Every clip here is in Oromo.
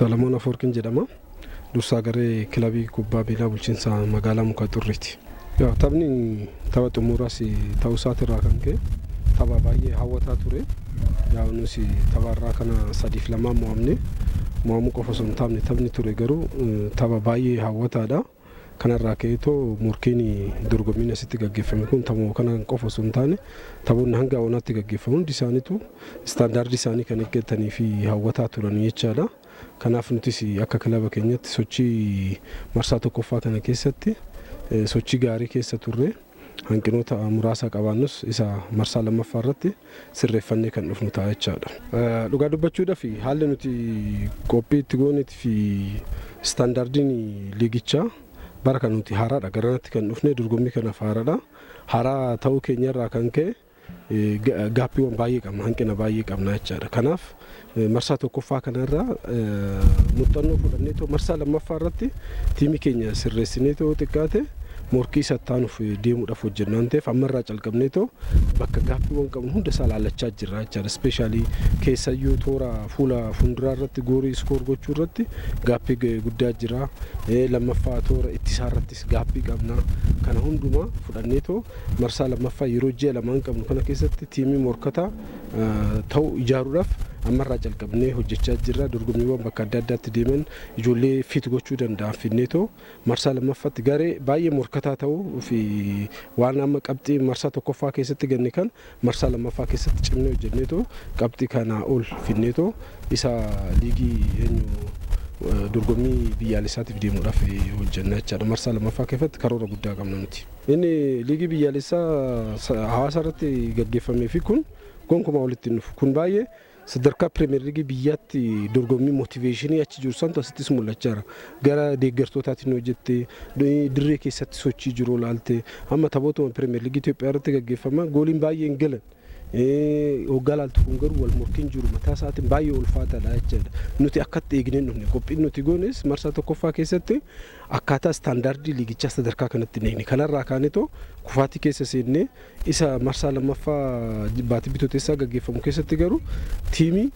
Salamoon Afoorqiin jedhama. Dursaa garee kilabii kubbaa miilaa bulchiinsa magaalaa Muka Xurriiti. Taphni tapha xumuraas ta'uu isaatirraa kan ka'e tapha baay'ee hawwataa ture. Yaa nus tapha irraa kana 3-2 mo'amne. Mo'amuu qofa osoo hin taane, taphni ture garuu tapha baay'ee hawwataadha. Kanarraa ka'eetoo morkiin dorgommiin asitti gaggeeffame kun taphuma kana qofa osoo hin taane, taphoonni hanga oonaatti gaggeeffamu hundi isaaniitu istaandaardii isaanii kan eeggatanii fi hawwataa turan jechaadha. Kanaaf nutis akka kilaba keenyatti sochii marsaa tokkoffaa kana keessatti sochii gaarii keessa turre. Hanqinoota muraasa qabaannus, isa marsaa lammaffaa irratti sirreeffannee kan dhufnu ta'a jechaadha. Dhugaa dubbachuudhaaf, haalli nuti qophii itti goonetii fi istaandaardiin liigichaa bara kan nuti haaraadha. Garanatti kan dhufne dorgommii kanaaf haaraadha. Haaraa ta'uu keenyarraa kan ka'e gaappiiwwan baay'ee qabna, hanqina baay'ee qabna jechaadha. Kanaaf marsaa tokkoffaa kanarraa muuxannoo fudhannee marsaa lammaffaa irratti tiimii keenya sirreessinee too xiqqaate morkii sattaanuuf deemuudhaaf hojjenna waan ta'eef, ammarraa calqabnee too bakka gaappiiwwan qabnu hunda isaa laallachaa jirra jechaadha. Especially keessayyuu toora fuula fuulduraa irratti goorii score gochuu irratti gaappii guddaa jira. Lammaffaa toora ittisaa irrattis gaappii qabna. Kana hundumaa fudhannee too marsaa lammaffaa yeroo ji'a 2n qabnu kana keessatti tiimii morkataa ta'u ijaaruudhaaf ammarraa calqabnee hojjechaa jirra. Dorgommiiwwan bakka adda addaatti deeman ijoollee fit gochuu danda'an fidnee too marsaa lammaffaatti garee baay'ee morkataa ta'uu fi waan amma qabxii marsaa tokkoffaa keessatti ganne kan marsaa lammaffaa keessatti cimnee hojjennee too qabxii kanaa ol fidnee too isa liigii eenyu dorgommii biyyaalessaatiif deemuudhaaf hojjenna jechaadha. Marsaa lammaffaa keessatti karoora guddaa qabna nuti. Inni liigii biyyaalessaa hawaasa irratti gaggeeffamee fi kun gonkumaa walitti hin dhufu. Kun baay'ee sadarkaa Premier League biyyaatti dorgommii motivation achi jiru santu asittis mul'achaa jira. Gara deeggartootaatiin hojjette, dirree keessatti sochii jiru ilaalte, amma taphootuma Premier League Itoophiyaa irratti gaggeeffaman gooliin baay'een galan. Hoggaa laaltu kun garuu wal morkiin jiru mataa isaatiin baay'ee ulfaataadha jechaadha. Nuti akkatti eegnee dhufne, qophiin nuti goones marsaa tokkoffaa keessatti akkaataa istaandaardii liigichaa sadarkaa kanatti hin eegne. Kanarraa kaanetoo kufaatii keessa seennee, isa marsaa lammaffaa baatii Bitootessaa gaggeeffamu keessatti garuu tiimii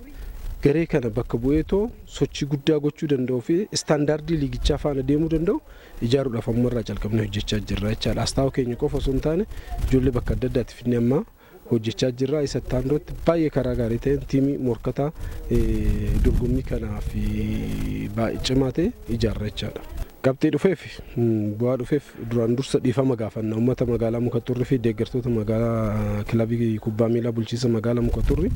garee kana bakka bu'eetoo sochii guddaa gochuu danda'uu fi istaandaardii liigichaa faana deemuu danda'u ijaaruudhaaf ammarraa calqabnee hojjechaa jirra jechaadha. Astaa'oo keenya qofa osoo hin taane, ijoollee bakka adda addaatti fidnee ammaa hojjechaa jirra. Isa itti baay'ee karaa gaarii ta'een tiimii morkataa dorgommii kanaaf baay'ee cimaa ta'e ijaarra jechaadha. Qabxii dhufeef, bu'aa dhufeef duraan dursa dhiifama gaafanna uummata magaalaa Muka Xurrii fi deeggartoota magaalaa kilabii kubbaa miilaa bulchiinsa magaalaa Muka Xurrii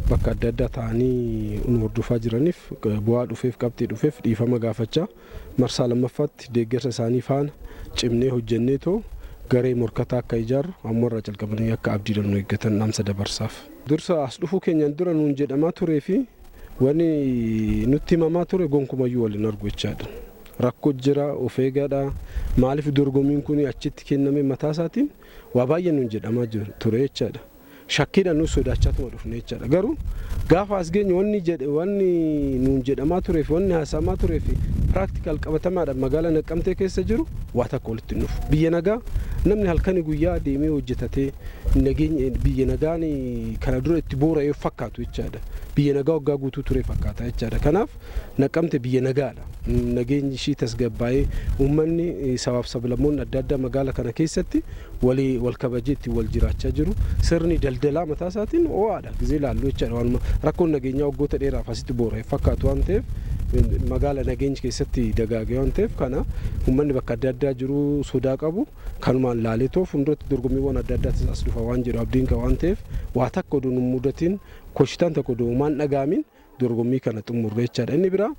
bakka adda addaa ta'anii nu hordofaa jiraniif, bu'aa dhufeef, qabxii dhufeef dhiifama gaafachaa, marsaa lammaffaatti deeggarsa isaanii faana cimnee hojjennee too garee morkataa akka ijaarru ammarraa calqabanii akka abdiidhaan nu eeggatan dhaamsa dabarsaaf. Dursa as dhufuu keenyaan dura nuun jedhamaa turee fi wanni nutti himamaa ture gonkumayyuu waliin argu jechaadha. Rakkoo jira, of eegaadha. Maaliif dorgommiin kun achitti kenname mataa isaatiin waa baay'ee nuun jedhamaa ture jechaadha. Shakkiidhaan nuus sodaachaatuma dhufne jechaadha. Garuu gaafa as geenyu wanni jedhe, wanni nuun jedhamaa turee fi wanni haasamaa turee fi practical qabatamaadhaan magaalaa Naqqamtee keessa jiru waa takka walitti hin dhufu. Biyya nagaa namni halkanii guyyaa deemee hojjetatee, nageenya biyya nagaan kana dura itti boora'ee fakkaatu jechaadha. Biyya nagaa waggaa guutuu ture fakkaata jechaadha. Kanaaf Naqqamte biyya nagaadha. Nageenyi ishii tasgabbaa'ee, uummanni sabaaf sablammoonni adda addaa magaala kana keessatti walii wal kabajee ittiin wal jiraachaa jiru. Sirni daldalaa mataa isaatiin ho'aadha. Gizee ilaallu jechaadha. Waanuma rakkoon nageenyaa waggoota dheeraaf asitti boora'e fakkaatu waan ta'eef, magaala nageenyi keessatti dagaage waan ta'eef, kana uummanni bakka adda addaa jiru sodaa qabu kanumaan laalee too fuulduratti dorgommiiwwan adda addaattis as dhufa waan jedhu abdiin qaba waan ta'eef, waa takka oduu nu mudatiin, koshitaan tokko oduu homaan dhaga'amin dorgommii kana xumurre jechaadha. Inni biraa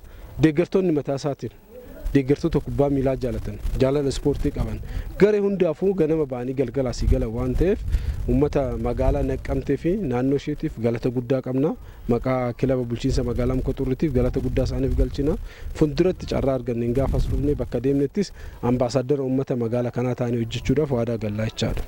deeggartoonni mataa isaatiin deeggartoota kubbaa miilaa jaalatan, jaalala ispoortii qaban, garee hundaafuu ganama ba'anii galgala asii galan waan ta'eef, uummata magaalaa Naqqamtee fi naannoo isheetiif galata guddaa qabna. Maqaa kilaba bulchiinsa magaalaa Muka Xurriitiif galata guddaa isaaniif galchina. Fuulduratti carraa arganneen gaafas dhufnee bakka deemnettis ambaasaaddara uummata magaalaa kanaa ta'anii hojjechuudhaaf waadaa gallaa jechaadha.